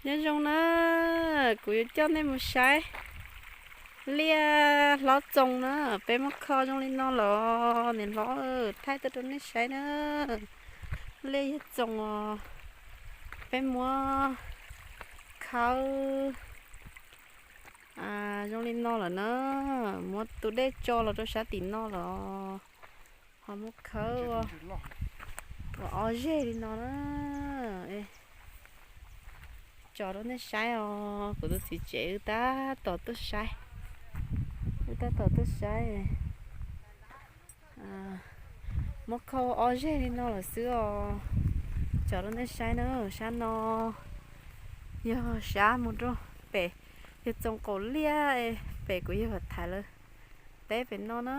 Nyob zoo na, kuv yuav coj nej mus saib liaj hlob txoos na. Peb muab kho zoo li no los niam hlob, thaij tuaj rau nej saib na. Liaj yog txoos os, peb muab khawb zoo li no lawm na. Muab tus dej tso los rau sab tim no los ho muab khawb ua ob zeg li no na. Tso rau nej saib os, kuv tus txiv tsev wb tab tom tuaj saib, wb tab tom tuaj saib. Muab kho ob zeg li no lawm xwb os. Tso rau nej saib na, sab no yog sab mus rau pem, yog txoos qaum liaj, pem kuv yog thaiv lawv teb pem no na.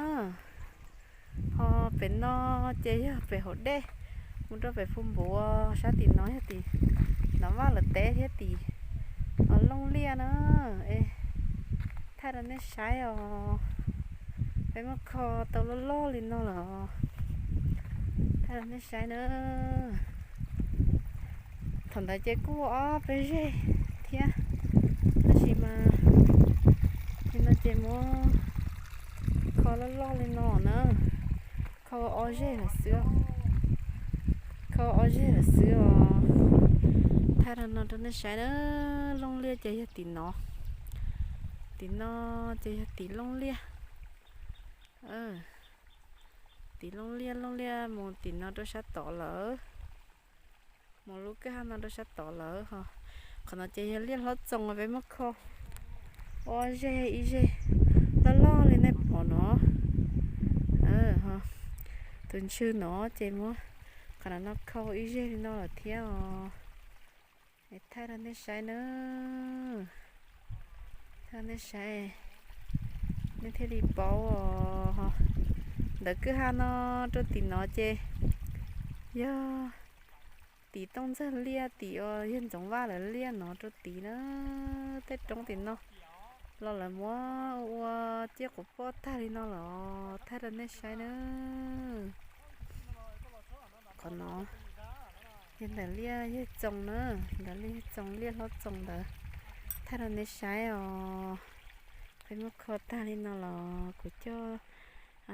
Ho pem no ces yog pem hauv dej mus rau pem Phu Npuv, sab tim no yog tim Nov Vaj lawv teb thiab tim Looj Liaj na. Es thaij rau nej saib os, peb muab kho tau loj loj li no lawm. Thaij rau nej saib na. Thaum ntawd ces kuj ob peb zeg thiab, tab sis mas li no ces muab kho loj loj li no na. Kho ob zeg lawm xwb, kho ob zeg lawm xwb os. Thaij rau no rau nej saib na. Looj Liaj ces yog tim no, tim no ces yog tim Looj Liaj. Tim Looj Liaj, Looj Liaj mus tim no rau sab tod lawm. Mus lub kwj ha no rau sab tod lawm ho. Qhov no ces yog liaj hlob txoos peb muab kho ua zeg ib zeg loj loj li nej pom no. Tus ntswg no ces muab qhov no kho ib zeg li no lawm thiab os. Thaij rau nej saib na, thaij nej saib, nej thiaj li paub os. Ntawm kwj ha no rau tim no ces yog tim Tooj Ntxawg liaj, tim uas yog Ntxoov Vaj lawv liaj no rau tid na. Tej roob tim no los lawv muab ua ciaj quav poj tag li no los thaij rau nej saib na. Qhov no yog ntawm liaj yawg Txoos na, ntawm liaj yawg Txoos, liaj hlob Txoos ntawd, thaij rau nej saib os. Peb muab kho tag li no los kuv coj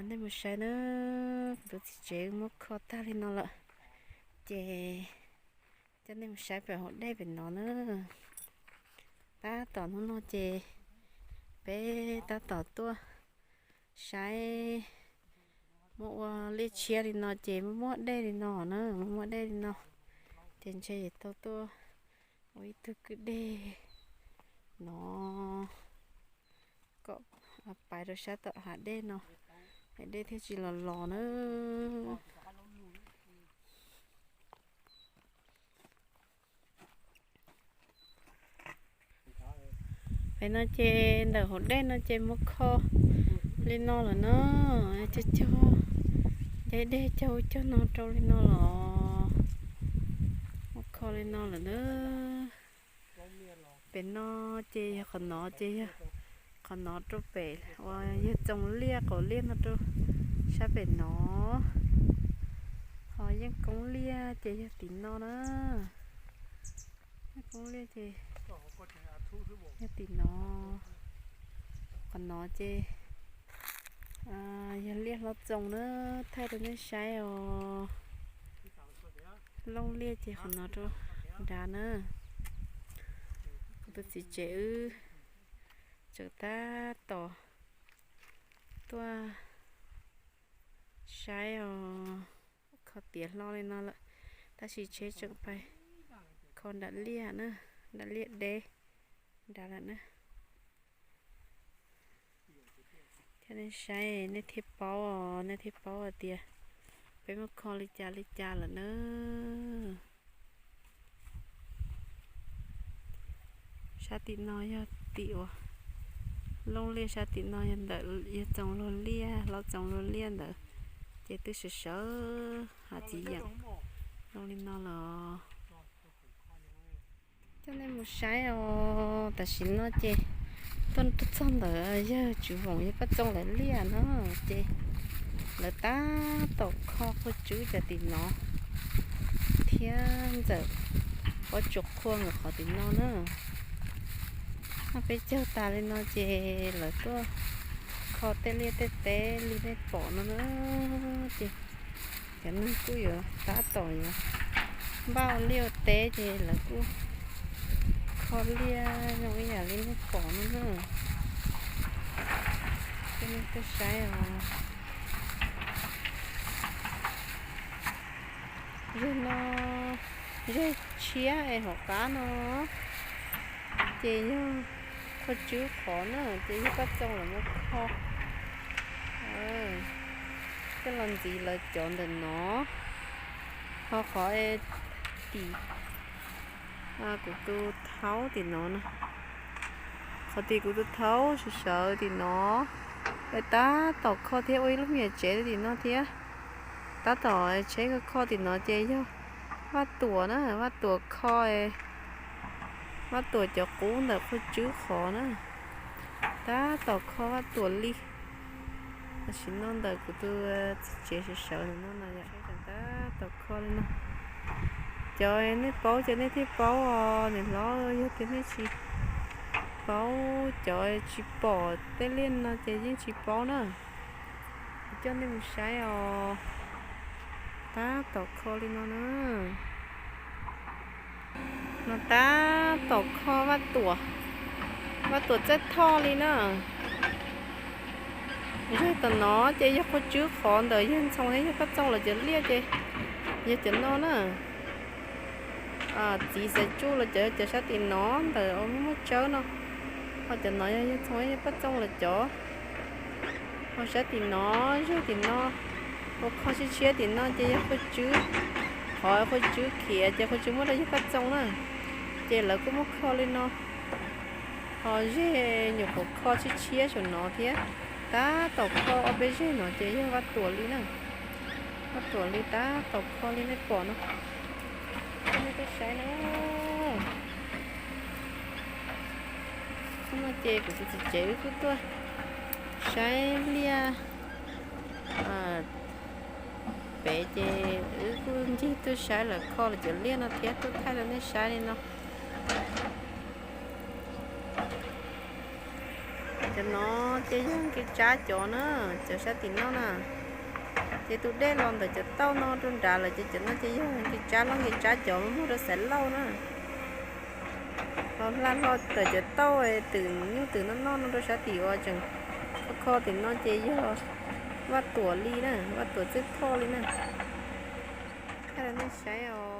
nej mus saib na. Kuv tus txiv tsev muab kho tag li no lawm, ces coj nej mus saib pem hauv dej pem no na. Tab tom hnub no ces peb tab tom tuaj saib, muab ua liaj tshiab li no ces muaj muaj dej li no na, muaj muaj dej li no, ces ntshe yuav tau tuaj ua ib tug kwj dej no kom pais rau sab tom hav dej no, hav dej thiaj tsis los los na. Pem no ces ntawm hauv dej no ces muab kho li no lawm na, cog cog, ncaim dej cog cog no rau li no los muab kho li no lawm na. Pem no ces yog qhov no ces yog qhov no rau pem uas yawg Txoos liaj qaum liaj no rau sab pem no, ho Yeej Koob liaj ces yog tim no na. Yeej Koob liaj ces yog tim no. Qhov no ces yog liaj hlob Txoos na, thaij rau nej saib os. Looj liaj ces qhov no rau nrad na. Kuv tus txiv tsev wb tseem tab tom tuaj saib os, kho tiav hlo li no lawm, tab sis tsheb tseem pais kho nram liaj na, nram liaj deb nrad lawm na. Coj nej saib nej thiaj paub os, nej thiaj paub hais tias peb muab kho li cas li cas lawm na. Sab tim no yog tim uas Looj liaj, sab tim no yog ntawm yawg Txoos luag liaj, hlob Txoos luag liaj ntawd, ces twb sawv sawv hav txiv yeem zoo li no los. Coj nej mus saib os, tam sim no ces tuaj txog ntawm yawg Tswv Voos yawg Paj Txoos lawv liaj no, ces lawv tab tom kho qhov tswb cov tim no thiab ntxawm Pob tsuas qhua nkawd qhov tim no na. Mas peb caug tas li no ces lawv tuaj kho tej liaj tej teb li nej pom no na. Ces cov neeg kuj yuav tab tom yuav npaj ua liaj ua teb ces lawv kuj kho liaj zoo ib yam li nej pom no na. Coj nej tuaj saib os. Zeg no, zeg tshiab es hauv qab no ces yog Qhua Tswb qhov na, ces yog Paj Txoos lawv muab kho. Coj los ntxiv lawv cov ntawm no, ho qhov tim kuv tus thaub tim no na, qhov tim kuv tus thaub sawv sawv tim no, es tab tom kho thiab ua ib lub me nyuam tsev tim no thiab. Tab tom tsheb kho kho tim no ces yog Vaj Tuam na, Vaj Tuam kho, Vaj Tuam cov qub ntawm Qhua Tswb qhov na. Tab tom kho Vaj Tuam li. Tam sim no ntawm kuv tus txiv tsev sawv sawv ntawm no na yom, tab tom kho li no. Cov nej paub ces nej thiaj paub os niam hlob, yog tias nej tsis paub, cov tsis pom tej liaj no ces yeej tsis paub na. Kuv coj nej mus saib os. Tab tom kho li no na. No tab tom kho Vaj Tuam, Vaj Tuam Txawj Thoj li na. Yog tom no ces yog Qhua Tswb qhov ntawm Yawg Ntxhoo thiab Yawg Paj Txoos lawv cov liaj ces yog cov no na. Txiv Xaiv Tsuj lawv cov, cov sab tim no ntawm muaj muaj tsawb no, ho cov no yog Yawg Ntxhoo thiab Yawg Paj Txoos lawv cov. Ho sab tim no, zeg tim no, ua kho tshiab tshiab tim no ces yog Qhua Tswb, qhov Qhua Tswb khiav ces Qhua Tswb muab rau Yawg Paj Txoos na, ces lawv kuj muab kho li no. Ho zeg nyuam qhuav kho tshiab tshiab saum no thiab, tab tom kho ob peb zeg no ces yog Vaj Tuam li na. Vaj Tuam li tab tom kho li nej pom no. Coj nej tuaj saib na. Hnub no ces kuv tus txiv tsev wb kuj tuaj saib liaj pem ces wb kuj ncig tuaj saib lawv kho lawv cov liaj no thiab tuaj thaij rau nej saib li no. Cov no ces yog kev tsab cov na, cov sab tim no na. Ces tus dej los ntawm cov tauj no rau nrad lawm ces cov no ces yog kev tsab loj kev tsab cov muag rau Xaiv Lauj na. Los hla hlo ntawm cov tauj twm nyuj twm noj noj no rau sab tim uas tseem kho kho tim no ces yog Vaj Tuam li na, Vaj Tuam Txawj Thoj li na. Thaij rau nej saib os.